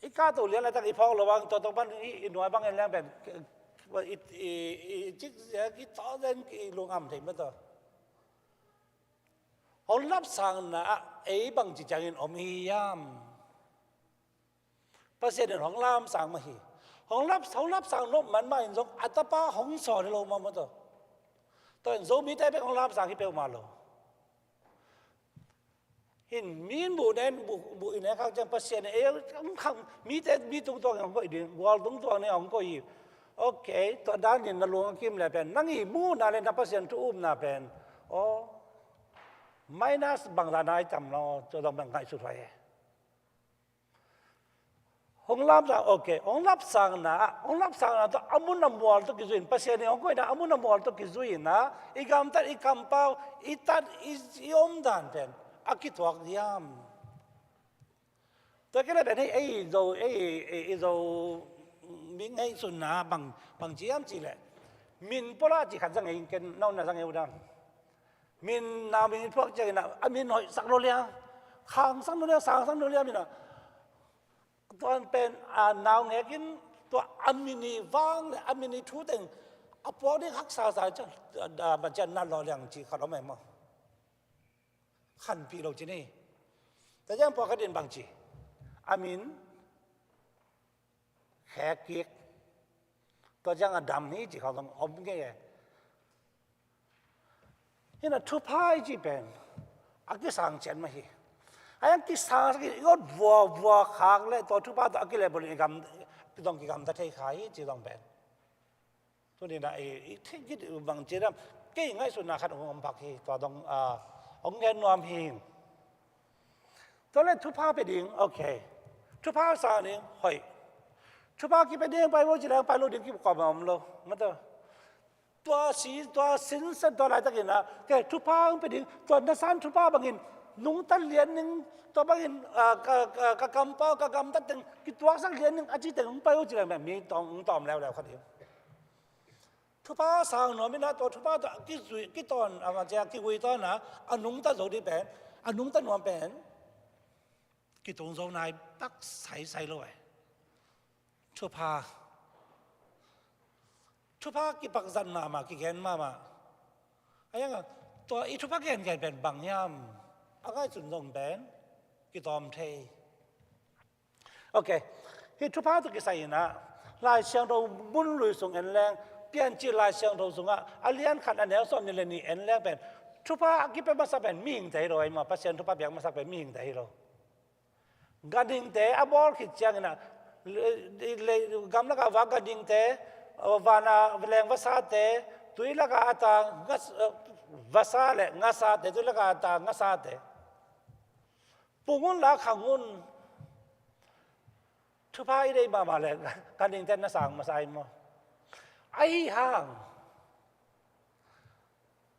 i kah to lian laitak i phawk lo bang, tua tung pan i, i nuai bang en leng pen, i, i, i cik zia, i tawh zen, i lungam thei mah tua. Hong lapsang na ah ei bangci ciangin om i hiam? Pasian in hong lamsang mah hi. Hong lap, hong lapsang nop man mah in zong a tapa hong sawn hi lo mah maw tua. Tua in Zomite bek hong lamsang hi peuhmah lo. Hin mi in buh nen, buh, buh i nek khak ciang Pasian in ei hong khang, mite, mi tungtuang in hong koih ding, gual tungtuang in hong koih hi. Okay, tua danin na lung a kim le pen, nang i muhna le na Pasian thu upna pen, aw, minus bangzah na i tam lo, tua zong bang ngaihsut huai e. Hong lapsang, okay, hong lapsang na, hong lapsang na tawh a mun a mual tawh kizui in, Pasian in hong koihna a mun a mual tawh kizui in ah, i gamtat, i kampau, i tat, i, i omdan pen a kituak diam? Tua kei le pen hei, ei Zo, ei, ei, ei Zo mi ngaihsutna bang, bang ci hiam cih leh, min pua lah cih khat zang ei, ken nau na zang ei uh dam. Min, nau min i thuak ciangin ah, a min hoihsak lo liang, khangsak lo liang, sangsak lo liang min ah. Tua pen, a, naungek in tua a min i vang le a min i thu teng a puak ding haksa sa ciang, a, a, bang ciang nat lo liang cih khat om e maw? Khanpih lo ci ni. Tua ciang pawlkhat in bang ci? A min khek kik. Tua ciang a dam hi ci khawng zong om ngei e. Hi na thupha i cih pen a kisang ciat mah hi. A yang kisang sak in i awt vua vua khak le tua thupha tawh a kilehbulh in i gam, zong kigamta thei kha hi ci zong pen. Tuni na i, i theih khit bang ci dam, kei ngaihsutna khat hong om pak hi, tua dong, a, hong ngen nuam hi. Tua le thupha pia ding, okay. Thupha sang ding, hoih. Thupha kipia ding pai vo ci leng pai lo ding kikuamah om lo. Mata. Tua si, tua sinsen, tua laitakin ah, kei thupha hong pia ding, tua na san thupha bangin nungta lian ning, tua bangin, a, ka, ka, ka kampau, ka gamtat teng kituaksak lian ning a ci teng hong pai vo ci leng mi tawng, hong tawm leuleu khat hi. Thupha sang nuam in ah, tua thupha tawh kizui, kitawn, a, ma cia, kigui tawn ah, a nungta zo ding pen, a nungta nuam pen kitung zo nai pak saisai lo e. Thupha, thupha kipakzat mahmah, kigen mahmah. A yang a, tua i thupha gengen pen bang hiam? A ngaihsun zong pen kitawm thei. Ok. Hih thupha tawh kisai in ah, Lai Siangtho mun lui sung en leng, Piancil Lai Siangtho sungah a lian khat a neu sawm nih le nih en leng pen, thupha a kipia masak pen mihingte hi lo, ahi maw, Pasian thupha piak masak pen mihingte hi lo. Ganhingte a bawl khit ciangin ah, le, le, gamlak ah va ganhingte, van ah leng vasate, tui lak ah a ta ngas-, vasa le ngasate, tui lak ah a ta ngasate. Pung un la khang un. Thupha i deih mahmah le ganhingte na sang masa hi maw? Ahi hang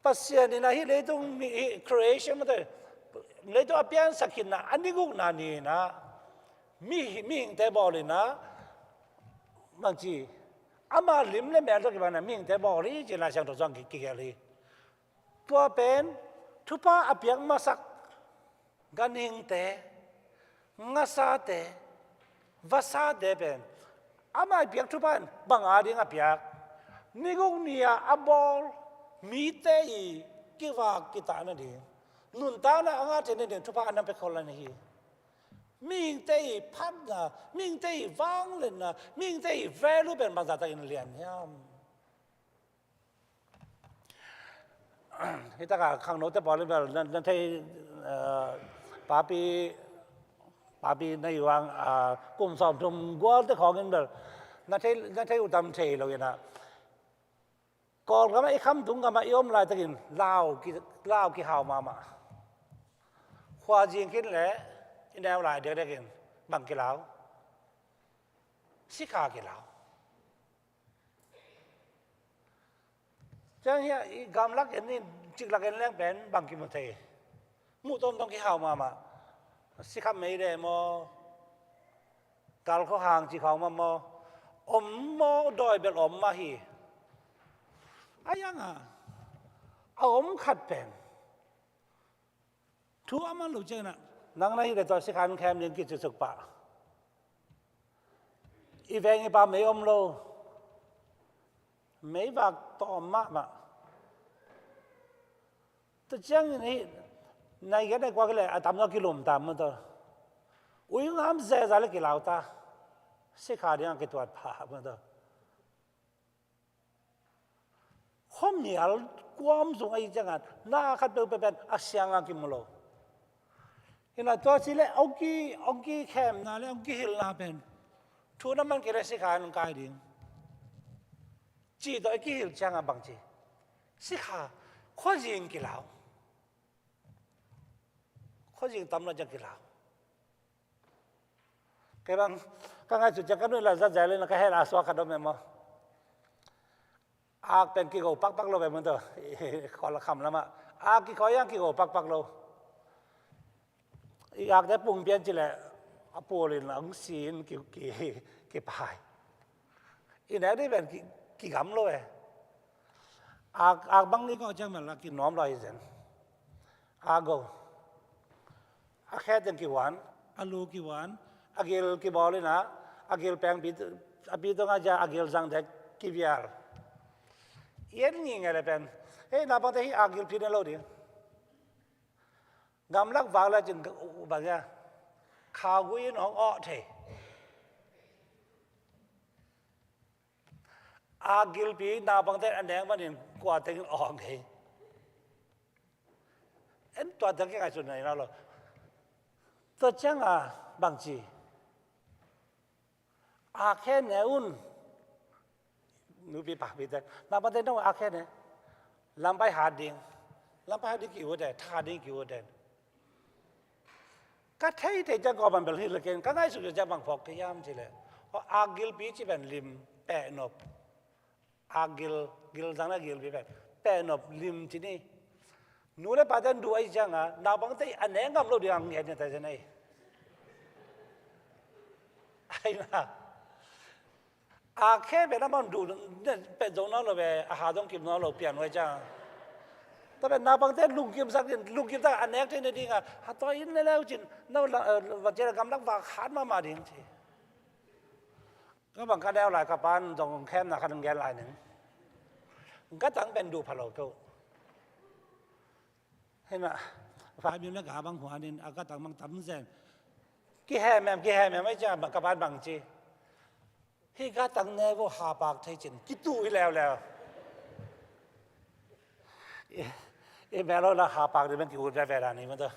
Pasian in ah hih leitung mi, hih creation mate, leitung a piansak khitna, a ni gukna ni in ah mi, mihingte bawl in ah, bangci, ama lim le mel tawh kibang in ah mihingte bawl hi ci Lai Siangtho sungah ki, kigelh hi. Tua pen thupha a piak masak ganhingte, ngasate, vasate pen amah i piak thupha in bang a ding a piak? Ni guk ni-a a bawl mite i kivak kitah nading, nuntakna a ngah theih nading thupha a na pia khol lai na hi. Mihingte i phatna, mihingte i vangliatna, mihingte i value pen bangzah takin lian hiam? Hi taka khangnote pawl in bel na, na thei, eh, papi, papi na hi vang, ah, kum sawmthum gualte khawng in bel na thei, na thei uh tam thei lo in ah. Kawlgam ah i khamtung gam ah i om laitakin lau ki, lau kihau mahmah. Khuazing khin leh i neu lai dekdek in bang kilau? Sikha kilau. Ciang hiah i gamlak en in, ciklak en leng pen bang kimu thei? Muh tawmtawm kihau mahmah. Sikha meide maw, gal khuahang cih khawng mah maw, om maw, dawi bel om mah hi. A yang a, a om khat pen thu a man lo ciangin ah, nang na hih leh tua sikha in khem ding kici suk pah. I veng i pa mei om lo, mei vak tawm mahmah. Tua ciangin hih nai gen nai kuak hi leh a tam zaw kilum ta maw tawh. Ui ngam zeza leh kilau ta. Sikha ding a kituat pha maw tawh. Khuamial kuam sung ahi ciangin na khat peuhpeuh pen a siang a kimu lo. Hi na tua ci leh hong ki, hong kikhemna leh hong kihilhna pen thu na man kei leh sikha in kai ding. Cih tawh i kihilh ciangin bang ci? Sikha, khuazing kilau. Khuazing tam lo ciang kilau. Kei bang ka ngaihsut ciang ka nuih la zat zel in ka heh la suak khat om e maw. Ak pen kigo pakpak lo ve mun tawh. Khual a kham lamah ak kikhawi ang kigo pakpak lo. I akte pung pian ci leh a pul in ang sin ki, ki, kipai. I nek dih pen ki, kigam lo ve. Ak, ak bang ni ko ciang mel la kinuam lo hi zen. Ak go. A khe teng kihuan, a lu kihuan, a gil kibawl in ah, a gil peng pi, a pi tong a ja, a gil zang dek kivial. I en ngingei leh pen, hei, naupangte hih a gil pi ne lo ding. Gamlak vak le cin bang hia, khaugui in hong awh thei. A gilpi naupangte a nek manin kua tengin awng thei. En tua teng kingaihsun na hi lo. Tua ciang a bangci, a khe ne un. Nupi papi te, naupangte no a khe ne. Lampai hat ding. Lampai hat ding ki ut e, tha ding ki ut e. Ka thei thei ciang kawm an bel hi le ken, ka ngaihsut ciang bang phawk ka hiam ci le. Aw, a gilpi ci pen lim peh nop. A gil, gil zang na gilpi pen peh nop lim ci ni. Nu le pa ten duh ahi ciang a, naupang te a nek ngam lo ding a ngen ni ta zen ahi. Ahi na. A khe pen a man duh pet zong nawn lo ve, a ha zong kim nawn lo pian vai ciang. Tua pen naupangte lungkim sak in, lungkim sak a nek thei na ding a, ha tua in ne leu cin, no la, va cian a gamlak va khat mahmah ding ci. Ka bang ka neu lai ka pan zong khemna khat gen lai ning. Ka tang pen duh pha lo keu. Hei na, vai mim le ka bang huan in a ka tang bang tam zen. Kihemem, kihemem ai ciang ka pan bang ci. Hih ka tang ne vo hapak thei cin, kitu hi leuleu. I, i mel lo la hapak ding bang ki ut veve la ni ma to.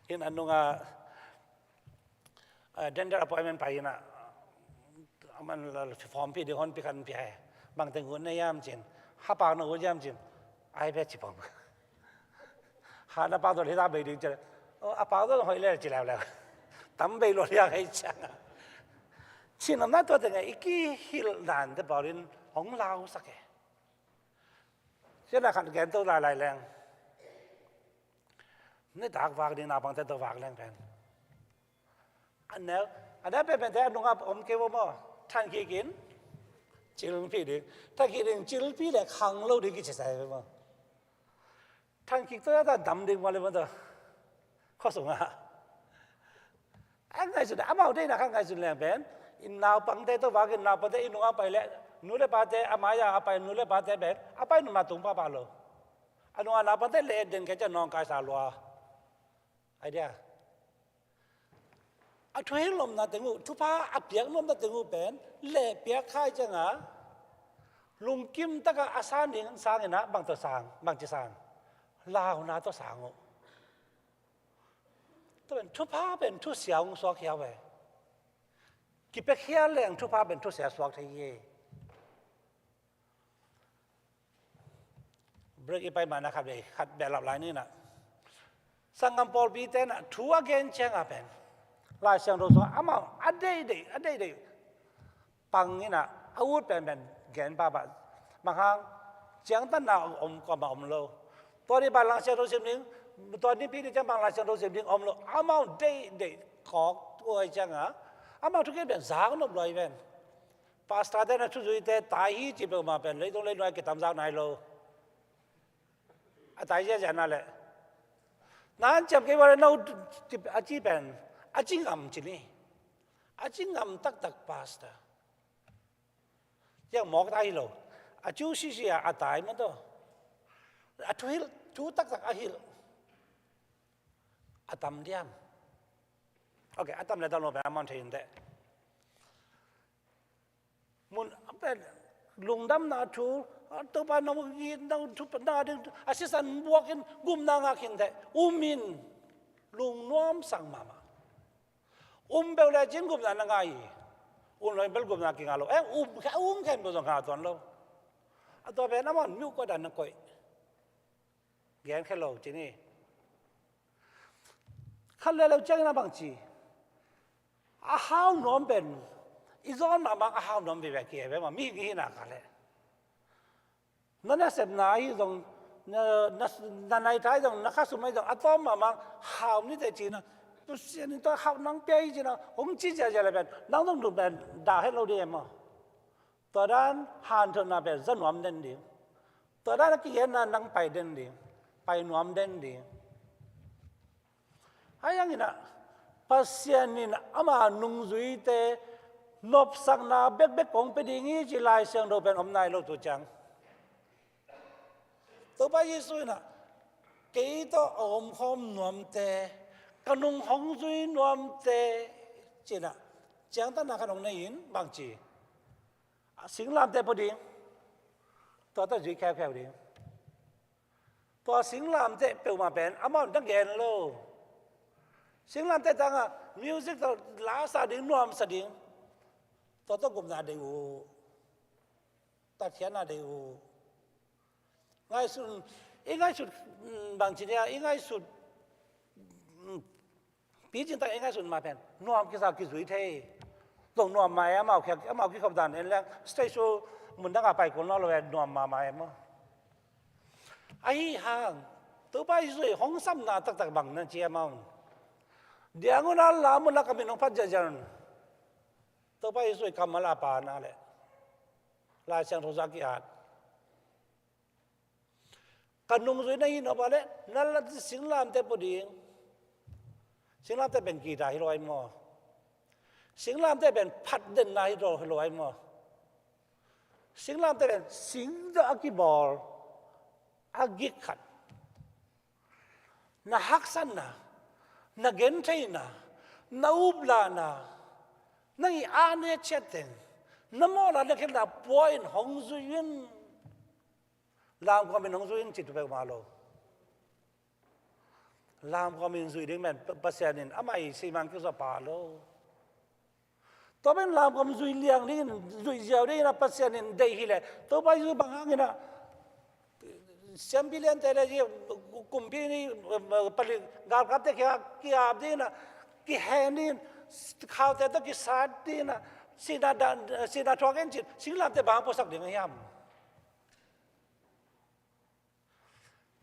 In a nunga, eh, dental appointment pai in a, a man la form pi ding hon pi kan pi hai. Bang teng ut ne yam cin. Hapak na ut yam cin. Ai be ci pom. Ha na pak dol hi ta bei ding ci le. Oh, a pak dol hoi le ci leuleu. Tam bei lo liang hei ciang. Cin nam na tua teng a i kihilh dan te pawl in hong lau sak e. Ci na khan gen to lai lai leng. Ni tak vak ding naupang te to vak leng pen. A neu, a neu pen pen te a nunga om kei vo maw. Than kik in, cil pi ding. Than kik ding, cil pi le khang lo ding kici sai ve maw. Than kik to ya ta dam ding maw le maw to. Kho sung a. A ngaihsun, amau deihna kha ngaihsun leng pen. In naupang te to vak in naupang te i nunga pai le. Nu le pa te a mai a a pai nu le pa te pen. A pai nu ma tung pa pa lo. A nunga naupang te le den kei ciang nawngkai sa lua. Idea. A thuhilh lomna teng uh, thupha a piak lomna teng uh pen, le piak khai ciang a, Lungkim taka a san ding sangin ah bang tawh sang, bangci sang? Launa tawh sang uh. Tua pen thupha pen thusia hong suak hiau ve. Kipia khial leng thupha pen thusia suak thei hi. Break i pai mana khat ve, khat behlap lai ni na. Sanggam pawlpi te na thu a gen cianga pen Lai Siangtho sungah amau a deihdeih, a deihdeih pang in ah a ut penpen gen pahpah. Bang hang? Ciangtanna om, kuamah om lo. Tua ni pan Lai Siangtho sim ding, tua nipi ni ciang pan Lai Siangtho sim ding om lo. Amau deihdeih kawk tuai cianga amau thugen pen zak nop luai pen. Pastor te na thuzuite tai hi ci peuhmah pen leitung leinuai kitamzak nai lo. A tai ziahziah na leh nan ciam kei vale no a ci pen a ci ngam ci ni. A ci ngam taktak pastor. Ciang mawk ta hi lo. A cu sisia a tai maw taw. A thu hilh, thu taktak a hilh. A tam diam? Ok, a tam le tam lo pen a man thei in teh. Mun a pen lungdamna thu, a Topa nong it nong thu nang a ding a sisan buakin gupna ngah khin teh. Um in lungnuam sang mahmah. Um beuh le cin gupna na ngah hi. Um lo in bel gupna kingah lo. Eh, um khe, um khen beuh zong ngah tuan lo. A tua pen a man miu koih dan na koih. Gen khe lo ci ni. Khat le lo ciangin a bangci? A hau nuam pen i zawn mahmah a hau nuam vive ki he ve ma mi hi na ka le. Na nasepna ahi zong, na, na, na naita ahi zong, na khasum ahi zong a tawm mahmah hau ni te cina. Pasian in tua hau nang pia hi cina hong ci ziazia le pen nang zong dum pen dah het lo ding e maw? Tua dan hanthotna pen za nuam den ding. Tua dan a kigenna nang pai den ding. Pai nuam den ding. Ahi hangin ah Pasian in ama nungzuite nopsakna bekbek kong pia ding hi ci Lai Siangtho pen om nai lo tu ciang. Topa Jesu in ah kei tawh a omkhawm nuamte, ka nung hong zui nuamte ci-in ah ciangtanna khat hong nei in bangci? A singlamteh pua ding. Tua tawh zui kheukheu ding. Tua singlamteh peuhmah pen amau na gen lo. Singlamteh tangah music tawh lasa ding, nuamsa ding. Tua tawh gupna deih uh. Tatkhiatna deih uh. Ngaihsun, i ngaihsut, mm, bangci nia, i ngaihsut, mm, picing tak i ngaihsut mah pen nuam kisa kizui thei. Zong nuam mah e, amau kikhop dan en leng stage show mundang a pai kul nawn lo e, nuam mahmah e maw. Ahi hang Topa Jesu i hong samna taktak bang na ci amau. Diang un a lam un a ka min hong phat ziahziah un. Topa Jesu i kammal a pana le Lai Siangtho sungah ki-at. Ka nungzui na hi nop a leh na la singlamteh pua ding. Singlamteh pen guitar hi lo ai maw? Singlamteh pen phatdenna hi lo, hi lo ai maw? Singlamteh pen sing tawh a kibawl a gik khat. Na haksatna, na gentheihna, na uplahna, na i a ne ciat teng, na mawhna na khelhna pua in hong zui in. Lamkuam in hong zui in ci tu peuhmah lo. Lamkuam in zui ding pen Pasian in amah i simmang kizua pa lo. Tua pen lamkuam zui liang dingin, zui ziau dingin a Pasian in deih hileh Topa Jesu bang hangin a siampi liante le kumpi ni, palik galkapte kiang a ki-ap dingin a kihen dingin, khaute tawh kisat dingin a sihna dan, sihna thuak in cin singlamteh bang puasak ding a hiam?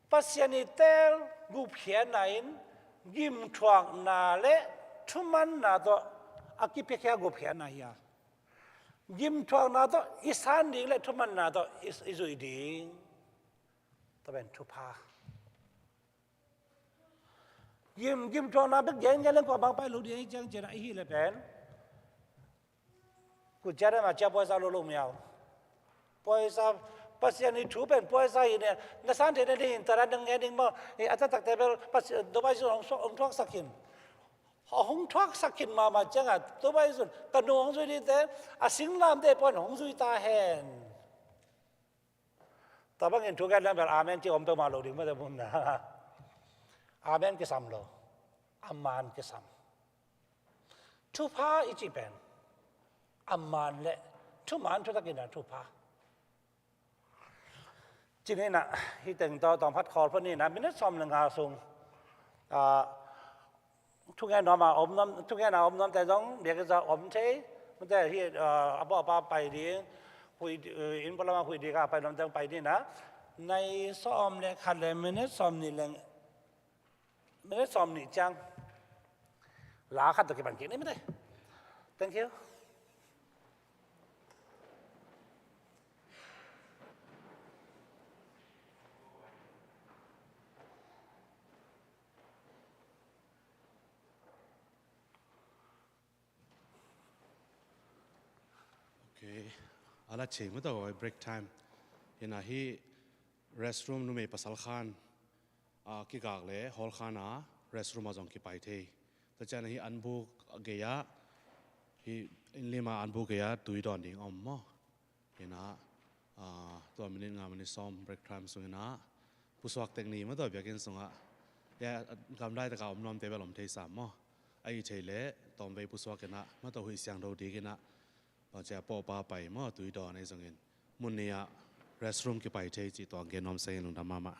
Pasian i teel gupkhiatna in gimthuakna le thumanna tawh a kipiakhia gupkhiatna hi a, gimthuakna tawh i san ding le thumanna tawh i, i zuih ding. Tua pen thupha. Gim, gimthuakna bek gen gen leng kua bang pai lo ding hi ciang ciang a i hih le pen. Kucia dam a cia poisa lo lo miau. Poisa, Pasian i thu pen poisa hi ne, na san theihna ding hin tua dan nang ngen ding maw? I a taktakte bel Pasian, Topa Jesu hong thuak, hong thuaksak hin. Hong thuaksak hin mahmah ciangah Topa Jesu ka nung hong zui dingte a singlamteh pua in hong zui ta hen. Tua bangin thu gen leng bel amen ci om peuhmah lo ding mate mun na. Amen kisam lo. Aman kisam. Thupha i cih pen aman le thuman thutakin a thupha. Ci ni na, hih teng tawh tawm khat khawl phot ni na, minute sawm le nga sung, ah, thungen nuam a om nuam, thungen a om nuamte zong biakinn sung om thei, mate hih, ah, a pawlpa pai ding, hui, eh, inn pualam a hui ding a pai nuamte zong pai ni na, nai sawm le khat le minute sawm nih le Minute sawm nih ciang la khat tawh kipan kik ni mate. Thank you. Okay. A la cei mate, break time. Hi na, hih restroom numei pasal khan, ah, kigak le hall khan a restroom ah zong kipai thei. Tua ciang hih an buk gei ah, hih inn lim a an buk gei ah tui dawn ding om maw. Hi na, ah, tua minute nga, minute sawm break time sung hi na, pusuak tek ni mate biakinn sungah. Ya, gamdai tak a om nuamte bel om thei sam maw. Ahih thei leh tawmvei pusuak in a, mate huih siangtho dik in a, bangci a pawlpa pai maw, tui dawn ahi zongin, mun nih ah restroom kipai thei cih tua gen nuam seng in, lungdam mahmah.